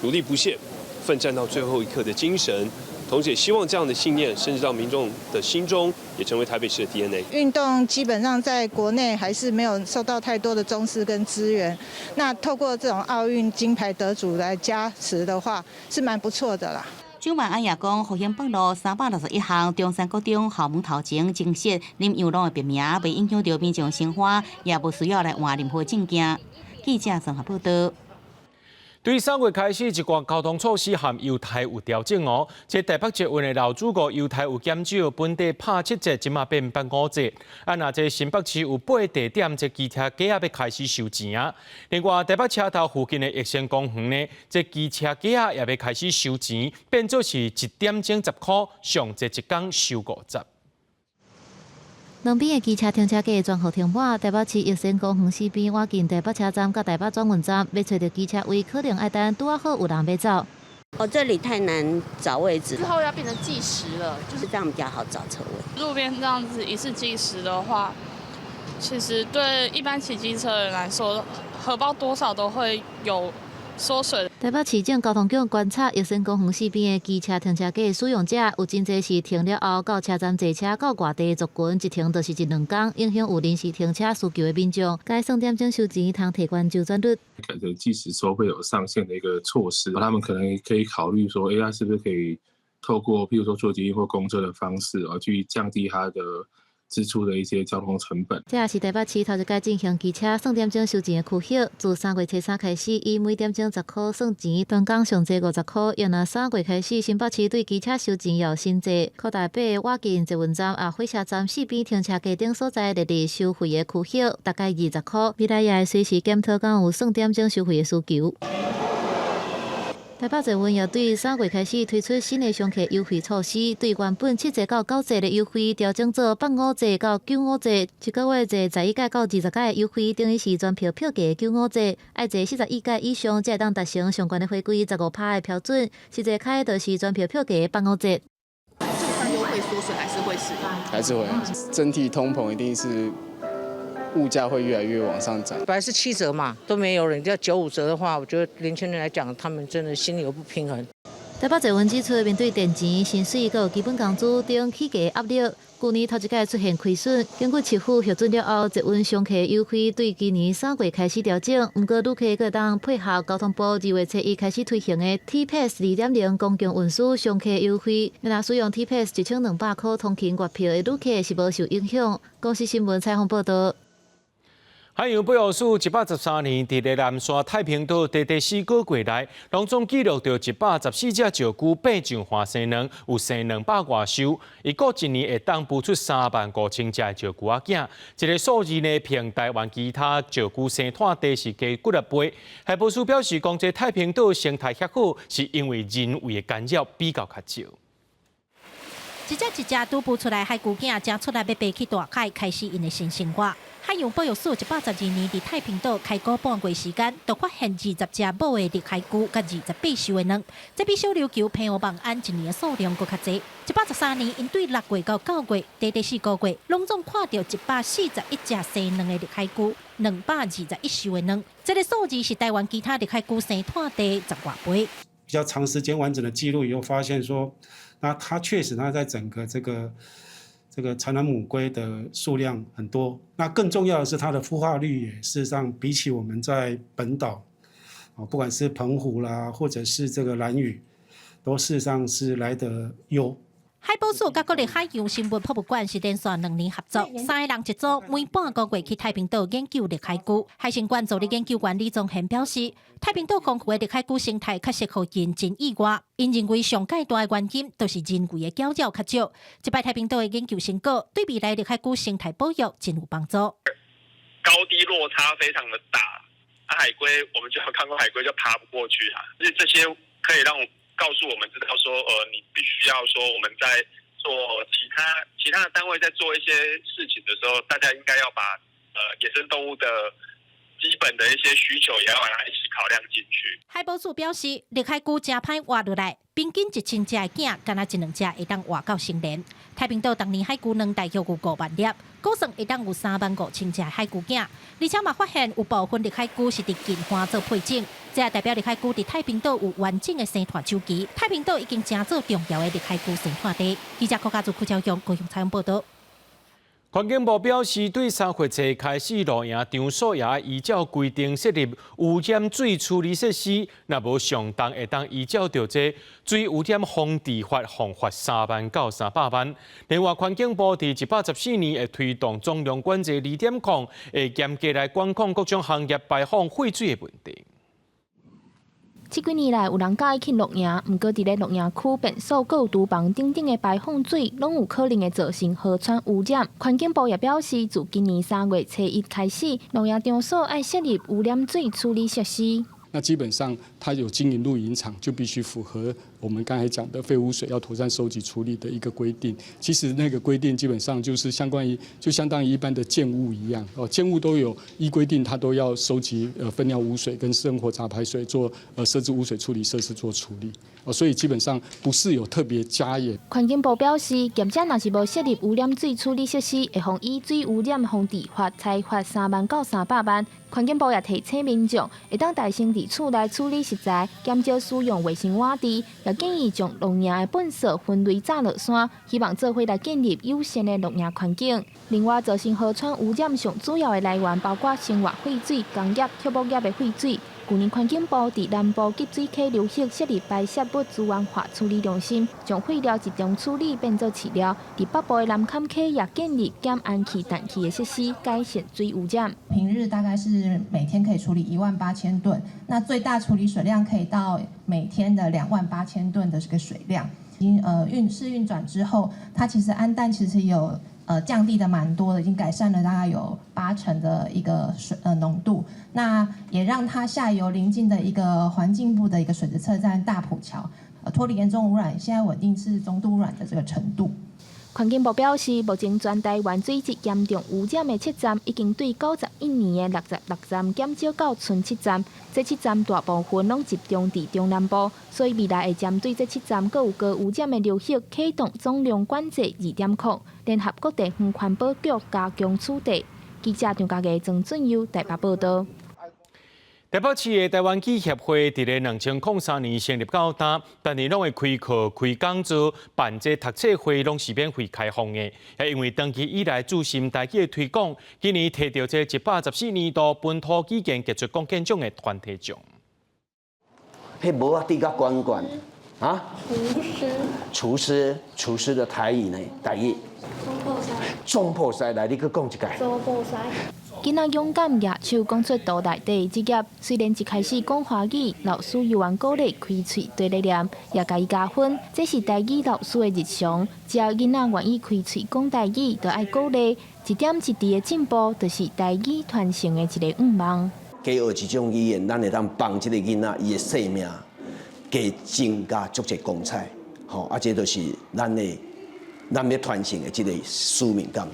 S28: 努力不懈、奮戰到最後一刻的精神，
S2: 同時也希望這樣的信念深植到民眾的心中，也成為台北市的 DNA。
S3: 運動基本上在國內還是沒有受到太多的重視跟資源，那透過這種奧運金牌得主來加持的話，是蠻不錯的啦。
S7: 蔣萬安也講，復興北路361巷中山國中校門頭前增設林洋櫳的別名，袂影響著民眾生活，也無需要來換任何證件。記者綜合報道。
S1: 對3月開始，一寡交通措施和優待有調整哦。這台北捷運的老主顧優待有減少，本地拍7折，這馬變8.5折。啊，若這新北市有八個地點，這機車架仔欲開始收錢啊。另外，台北車頭附近的益生公園呢，這機車架仔也欲開始收錢，變做是1點鐘10箍，上濟一工收50。
S15: 兩邊的機車停車格全予停滿，台北市益生公園四邊，倚近台北車站佮台北轉運站，欲揣著機車位，可能愛等拄仔好有人欲走。
S4: 哦，這裡太難找位置，
S5: 之後要變成計時了，
S4: 就是這樣比較好找車位。
S5: 路邊這樣子一次計時的話，其實對一般騎機車的人來說，荷包多少都會有縮水。
S15: 台北市政交通局觀察益生公園四邊的機車停車格使用者，有真濟是停了後到車站坐車到外地族群，一停就是一兩工，影響有臨時停車需求的民眾。改算點鐘收錢，通提懸周轉率。
S6: 改成計時收費有上限的一個措施，他們可能可以考慮說，欸，是不是可以透過譬如說坐捷運或公車的方式，而去降低它的支出的一些交通成本。
S15: 這也是台北市頭一擺進行機車算點鐘收錢的區域，自3月初3開始，以每點鐘10箍算錢，單工上濟50箍。又若3月開始，新北市對機車收錢有新制，擴大八個倚近捷運站啊火車站四邊停車格等所在列入收費的區域，大概20箍。未來也會隨時檢討，敢有算點鐘收費的需求。台北捷運也對3月開始推出新的商客優惠措施，對原本7折到9折的優惠調整做8.5折到9.5折，一個月坐11改到20改的優惠，等於是全票票價9.5折。愛坐41改以上，才會當達成上懸的回歸15%的標準，實際開就是全票票價8.5折。
S8: 就算優惠縮水，還是會使用？
S9: 還是會，整體通膨一定是物價會越來越往上漲。
S28: 本來是7折嘛，都沒有人，要9.5折的話，我覺得年輕人來講，他們真的心裡有不平衡。
S15: 台北捷運指出，面對電錢、薪水閣有基本工資等起價壓力，舊年頭一擺出現虧損。根據市府核准了後，捷運商客優惠對今年3月開始調整。毋過旅客閣會當配合交通部2月初1開始推行的 T Pass 2.0公共運輸商客優惠，若使用 T Pass 1200箍通勤月票的旅客是無受影響。公視新聞採訪報道。
S1: 海洋保育署113年，佇咧南沙太平島短短4個月內，攏總記錄著114隻石龜爬上花生卵，有生200外壽。預估一年會當孵出3萬5千隻的石龜仔囝。這个數字呢，比台灣其他石龜生態地是加幾若倍。海保署表示，講這太平島生態遐好，是因為人為的干擾比較較少。
S29: 一隻一隻拄孵出來海龜囝，正出來欲爬去大海，開始𪜶的新生活。海洋保育署112年佇太平島開鼓半月時間，就發現20隻母的綠海龜佮28獸的卵，這比小琉球澎湖望安一年的數量閣較濟。113年，𪜶對6月到9月，短短4個月，攏總看著141隻生卵的綠海龜，221獸的卵，這个數字是台灣其他綠海龜生態地10外倍。
S30: 比較長時間完整的記錄以後，發現說，那它確實它在整個這個產卵母龜的數量很多。那更重要的是，它的孵化率也事實上比起我們在本島，啊，不管是澎湖啦，或者是這個蘭嶼，都事實上是來得優。
S29: 海保署佮國立海洋生物博物館是連續2年合作，三个人一組，每半個月去太平島研究綠海龜。海生館助理研究員李宗賢表示，太平島豐富的綠海龜生態確實予𪜶真意外。𪜶認為上蓋大的原因，就是人為的攪擾較少。這擺太平島的研究成果，對未來綠海龜生態保育真有幫助。
S17: 高低落差非常的大，啊，海龜我們就有看過海龜就爬不過去啊，所以這些可以讓告訴我們知道說，你必須要說我們在做其他的單位在做一些事情的時候，大家應該要把野生動物的基本的一些需求也要把它一起考量進去。
S29: 海保署表示，綠海龜誠歹活落來，平均1000隻的囝，干焦一兩隻會當活到成年。太平島逐年海龜卵大約有5萬粒，估算會當有3萬5千隻海龜囝。而且嘛發現有部分綠海龜是佇近岸做配種，這也代表綠海龜佇太平島有完整的生態週期。太平島已經成做重要的綠海龜生態地。記者郭家祖、柯昭雄高雄採訪報導。
S1: 環境部表示，對3月初開始，露營場所也依照規定設立污染水處理設施，若無上當會當依照著這水污染防治法，罰款3萬到300萬。另外，環境部佇114年會推動總量管制2.0，會嚴格來管控各種行業排放廢水的問題。
S10: 這幾年來，有人佮意去露營，毋過佇咧露營區便所、閣有廚房等等的排放水，攏有可能會造成河川污染。環境部也表示，自今年3月初一開始，露營場所愛設立污染水處理設施。
S11: 那基本上，它有經營露營場，就必須符合我們剛才講的廢污水要妥善收集處理的一個規定。其實那個規定基本上就是相關於，就相當於一般的建物一樣，哦，建物都有依規定，它都要收集糞尿污水跟生活雜排水做設置污水處理設施做處理。哦，所以基本上不是有特別加嚴。
S10: 環境部表示，業者若是無設立污染水處理設施，會予依水污染防治法裁罰3萬到300萬。環境部也提醒民眾，會當代先佇厝內處理食材，減少使用衛生碗池，也建議將露營的糞掃分類紮落山，希望做伙來建立友善的露營環境。另外，造成河川污染上主要的來源包括生活廢水、工業、畜牧業的廢水。去年環境部佇南部集水溪流域設立排泄物資源化處理中心，將廢料集中處理變做飼料。佇北部的南崁溪也建立減氨氣氮氣的設施，改善水污染。
S12: 平日大概是每天可以處理1萬8千噸，那最大處理水量可以到每天的2萬8千噸的這個水量。已經試運轉之後，它其實氨氮其實有降低的蠻多的，已經改善了大概有8成的一個水濃度。那也讓它下游鄰近的一個環境部的一個水質測站大埔橋，脫離嚴重污染，現在穩定是中度污染的這個程度。
S10: 環境部表示，目前全台灣水質嚴重污染的七站，已經對91年的66站減少到賰7站。這7站大部分攏集中佇中南部，所以未來會針對這7站閣有高污染的流域，啟動總量管制2.0，聯合各地方環保局加強取締。記者張家義、曾俊佑台北報導。
S1: 台北市的台灣語協會佇咧2003年成立到今，逐年攏會開課、開講座、辦這讀冊會，攏是免費開放的。也因為長期以來注心台語的推廣，今年提著這114年度本土語言傑出貢獻獎的團體獎。
S13: 彼帽仔戴較懸懸啊？
S14: 廚師。
S13: 廚師，廚師的台語呢？台語。總鋪師來，你閣講一擺。
S14: 總鋪師。
S10: 囡仔勇敢舉手講出肚內底的職業，雖然一開始講華語，老師猶原鼓勵開喙綴咧念，也共伊加分。這是台語老師的日常。只要囡仔願意開喙講台語，就愛鼓勵。一點一滴的進步，就是台語傳承的一个願望。
S13: 加學這種語言，咱會當幫這个囡仔伊的生命加增加足濟光彩。吼，啊，這就是咱的咱欲傳承的這个使命感。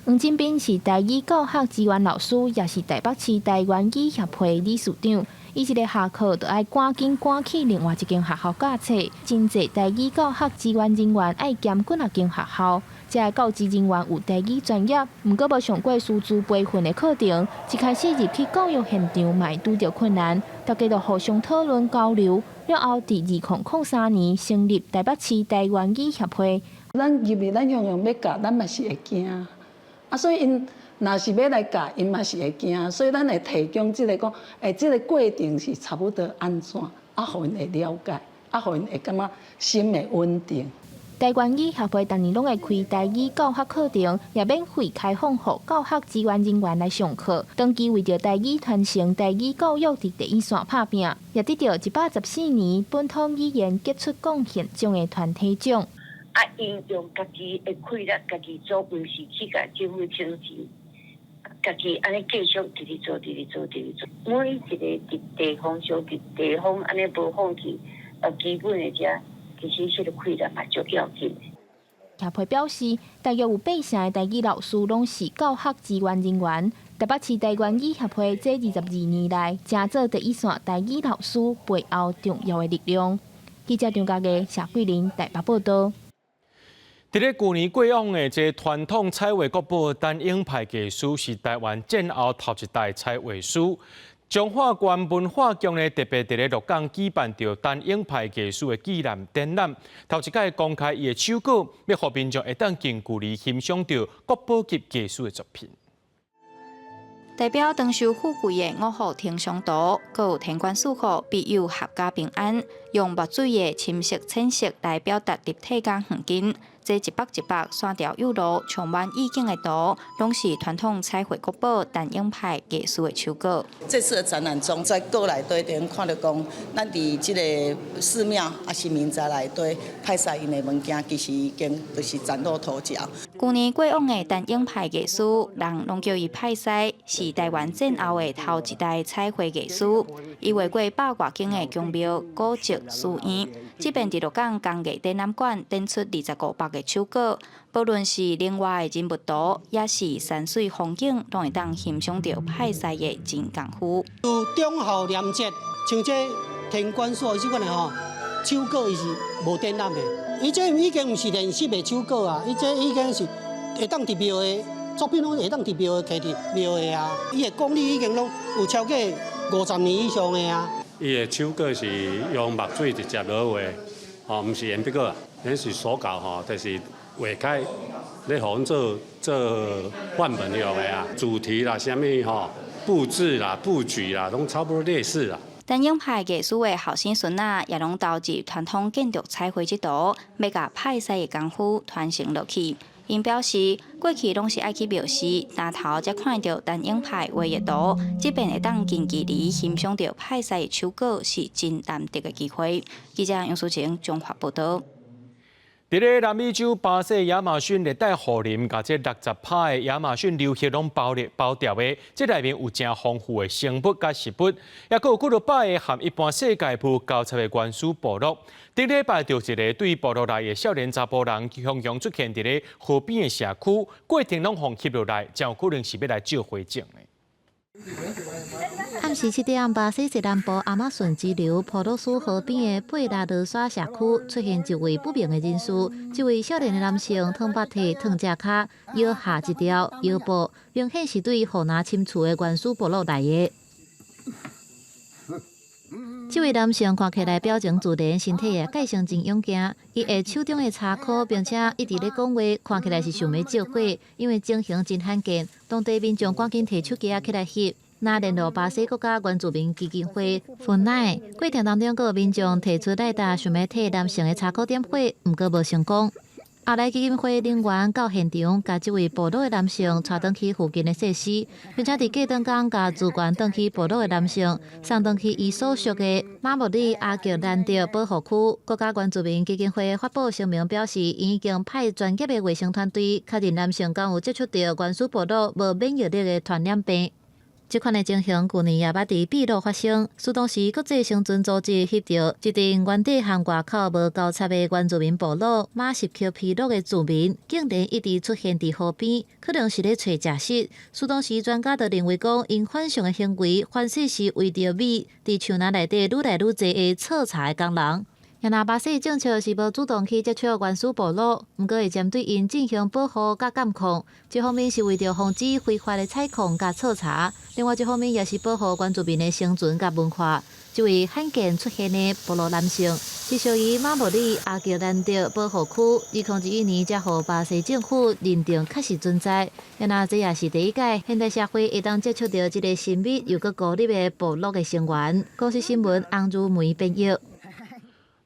S10: 黃金斌是台語教學資源老師，也是台北市台灣語協會理事長。伊一个下課就愛趕緊趕去另外一間學校教冊。真濟台語教學資源人員愛兼幾若間學校，這个教職人員有台語專業，毋過無上過師資培訓的課程，一開始入去教育現場嘛會拄著困難，大家就互相討論交流。了後，佇2003年成立台北市台灣語協會。
S16: 咱入去，咱樣樣欲教，咱嘛是會驚。啊，所以𪜶若是欲來教，𪜶嘛是會驚，所以咱會提供這个講，這个過程是差不多按怎，啊，予𪜶會了解，啊，予𪜶會感覺心會穩定。
S10: 台灣語協會逐年攏會開台語教學課程，也免費開放予教學資源人員來上課。長期為著台語傳承、台語教育佇第一線拍拚，也得著114年本土語言傑出貢獻獎的團體獎。
S18: 啊！𪜶用家己的氣力，家己做，毋是去共政府請錢，家己按呢繼續直直做，直直做，直直做。每一个佇地方上，佇地方按呢無放棄，基本的遮，其實這个氣力嘛足要緊的。
S10: 協會表示，大約有8成的台語老師攏是教學資源人員，台北市台灣語協會這22年來，誠做第一線台語老師背後重要的力量。記者張家傑、謝桂林台北報道。
S1: 佇咧舊年過往的這傳統彩畫國寶陳永派藝師是台灣戰後頭一代彩畫師。彰化縣文化局呢特別佇咧鹿港舉辦著陳永派藝師的紀念展覽，頭一擺公開伊的手稿，欲予民眾會當近距離欣賞著國寶級藝師的作品。
S14: 代表長壽富貴的五福呈祥圖，閣有天官賜福，庇佑闔家平安，用墨水的深色、淺色來表達立體佮遠近。這一幅一幅線條有路、充滿意境的圖，攏是傳統彩繪國寶陳永派藝師的手稿。
S19: 這次的展覽中，在閣內底頂看著講，咱佇這个寺廟抑是民宅內底派師𪜶的物件，其實已經就是嶄露頭角。
S14: 舊年過往的陳永派藝師，人攏叫伊派師，是台灣戰後的頭一代彩繪藝師。伊畫過百外間的宮廟、古蹟、寺院。這遍佇鹿港工藝展覽館展出25幅的手稿，無論是另外的人物圖，抑是山水風景，攏會當欣賞著派師的真功夫。
S20: 有忠孝廉節，像這天官賜這款的吼，手稿伊是無展覽的，伊這已經毋是練習的手稿啊，伊這已經是會當佇廟的作品，攏會當佇廟的摕佇廟的啊，伊的功力已經攏有超過50年以上的啊。
S21: 伊的手稿是用墨水直接落畫，吼，毋是鉛筆稿，彼是手稿吼，就是畫開咧，予阮做做範本用的啊，主題啦，啥物吼，布置啦、布局啦，攏差不多類似啦。
S14: 陳永派藝師的後生孫仔也攏投入傳統建築彩繪這途，欲共派師的功夫傳承落去。𪜶表示，過去攏是愛去廟寺，擔頭才看著陳永派畫的圖，這遍會當近距離欣賞著派師的手稿，是真難得的機會。記者楊淑晴綜合報導。
S1: 佇咧南美洲巴西亞馬遜熱帶雨林，共這60%的亞馬遜流域攏包咧包著的，這內面有誠豐富的生物佮食物，抑閣有幾若百个和一般世界無交叉的原始部落。頂禮拜就一个對部落內的少年查埔人，雄雄出現佇咧河邊的社區，過程攏予翕落來，誠有可能是欲來借火種的。
S15: 暗時7點，巴西西南部亞馬遜支流普魯斯河邊的貝拉羅沙社區出現一位不明的人士，這位少年的男性搪腹體、搪隻跤，腰下一條腰布，明顯是對河南深處的原始部落來的。這位男性看起來表情自然，身體也蓋性真勇健。伊下手中的柴箍，並且一直咧講話，看起來是想欲借火，因為情形真罕見。當地民眾趕緊提手機仔起來翕。那聯絡巴西國家原住民基金會 FUNAI 過程當中，閣有民眾提出來搭，想欲替男性的柴箍點火，毋過無成功。後來基金會人員到現場，共這位部落的男性帶轉去附近的設施，並且佇隔頓工共資源轉去部落的男性送轉去伊所屬的馬莫里阿格蘭德保護區。國家原住民基金會發布聲明表示，已經派專業的衛生團隊確認男性敢有接觸著原始部落無免疫力的傳染病。這款的情形，舊年也捌佇秘魯發生。事當時國際生存組織翕著一陣原地和外口無交叉的原住民部落馬什克皮洛的住民，竟然一直出現佇河邊，可能是咧揣食食。事當時專家就認為講，𪜶反常的行為，反勢是為著米，佇樹林內底愈來愈濟的採茶的工人。若巴西政策是無主動去接觸原始部落，毋過會針對𪜶進行保護佮監控。一方面是為著防止非法的採礦佮採茶，另外一方面也是保護原住民的生存佮文化。這位罕見出現的部落男性，是屬於馬莫里阿格蘭德保護區，2021年才予巴西政府認定確實存在。若這也是第一擺現代社會會當接觸著這个神秘又閣孤立的部落的成員。公視新聞洪如梅編譯。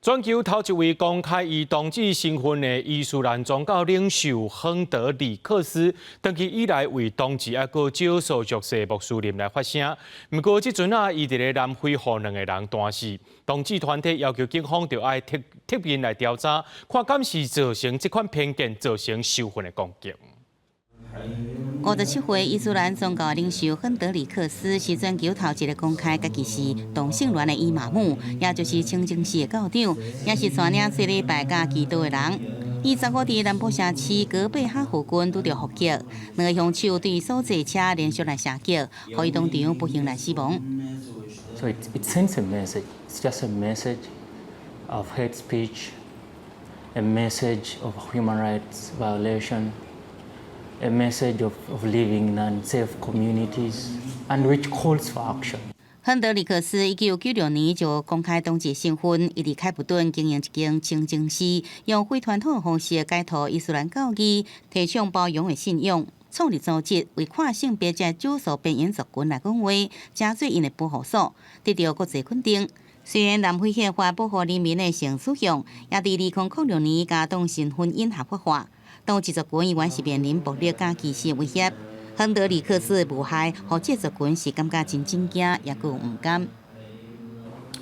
S1: 全球頭一位公開伊同志身份的伊斯蘭宗教領袖亨德里克斯，長期以來為同志抑閣少數族裔穆斯林來發聲。毋過這陣仔，伊佇咧南非予兩个人彈死，同志團體要求警方著愛特特面來調查，看敢是造成這款偏見造成仇恨的攻擊。
S7: 57歲伊斯蘭宗教領袖亨德里克斯是全球頭一个公開家己是同性戀的伊瑪目，也就是清真寺的教長，也是帶領做禮拜佮祈禱的人。伊15佇南部城市戈貝哈附近拄著伏擊，兩个兇手對所坐車連續來射擊，予伊當場不幸來死亡。
S2: So it sends a message. It's just a message of hate speech, a message of human rights violation, a message of living in unsafe communities, and which calls for action.
S7: 亨德里克斯1996年就公開同志身份，伊佇開普敦經營一間清真寺，用非傳統的方式解套伊斯蘭教義，提倡包容的信仰，創立組織為跨性別者少數邊緣族群來講話，成做𪜶的保護所，得到國際肯定。雖然南非憲法保護人民的性取向，也佇2006年共同性婚姻合法化，同志族群依然是面臨暴力佮歧視威脅。亨德里克斯的遇害，予這族群是感覺真震驚，也閣有毋甘。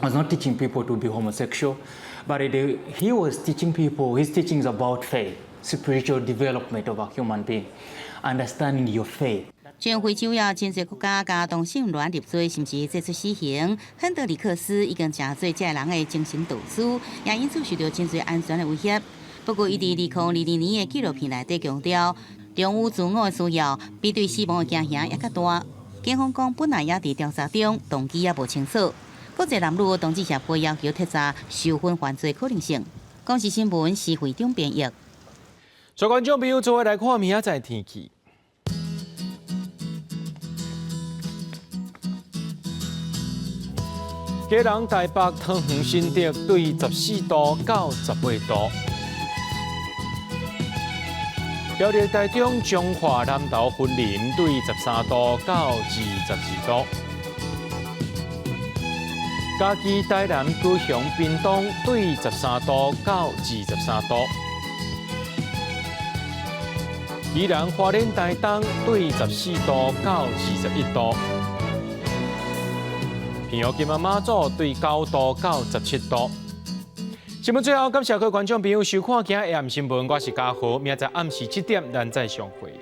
S2: Was not teaching people to be homosexual, but he was teaching people, his teachings about faith, spiritual development of a human being, understanding your faith.
S7: 全非洲也真濟國家共同性戀入罪，甚至祭出死刑。亨德里克斯已經成做這个人的精神導師，也因此受到真濟安全的威脅。不過，伊佇2022年的紀錄片內底強調，忠於自我的需要比對死亡的驚嚇猶較大。警方講，本來也佇調查中，動機也無清楚。國際男女同志協會要求徹查授粉犯罪可能性。公視新聞施會長編譯。
S1: 所以觀眾朋友，做伙來看明仔載天氣。基隆、台北、桃園、新竹對14度到18度。苗栗、台中、彰化、南投、雲林對13度到22度。嘉義、台南、高雄、屏東對13度到23度。宜蘭、花蓮、台東對14度到21度。屏東、金門、馬祖對9度到17度。新聞最後，感謝各位觀眾朋友收看今日暗新聞，我是嘉豪，明仔載暗時7點，咱再相會。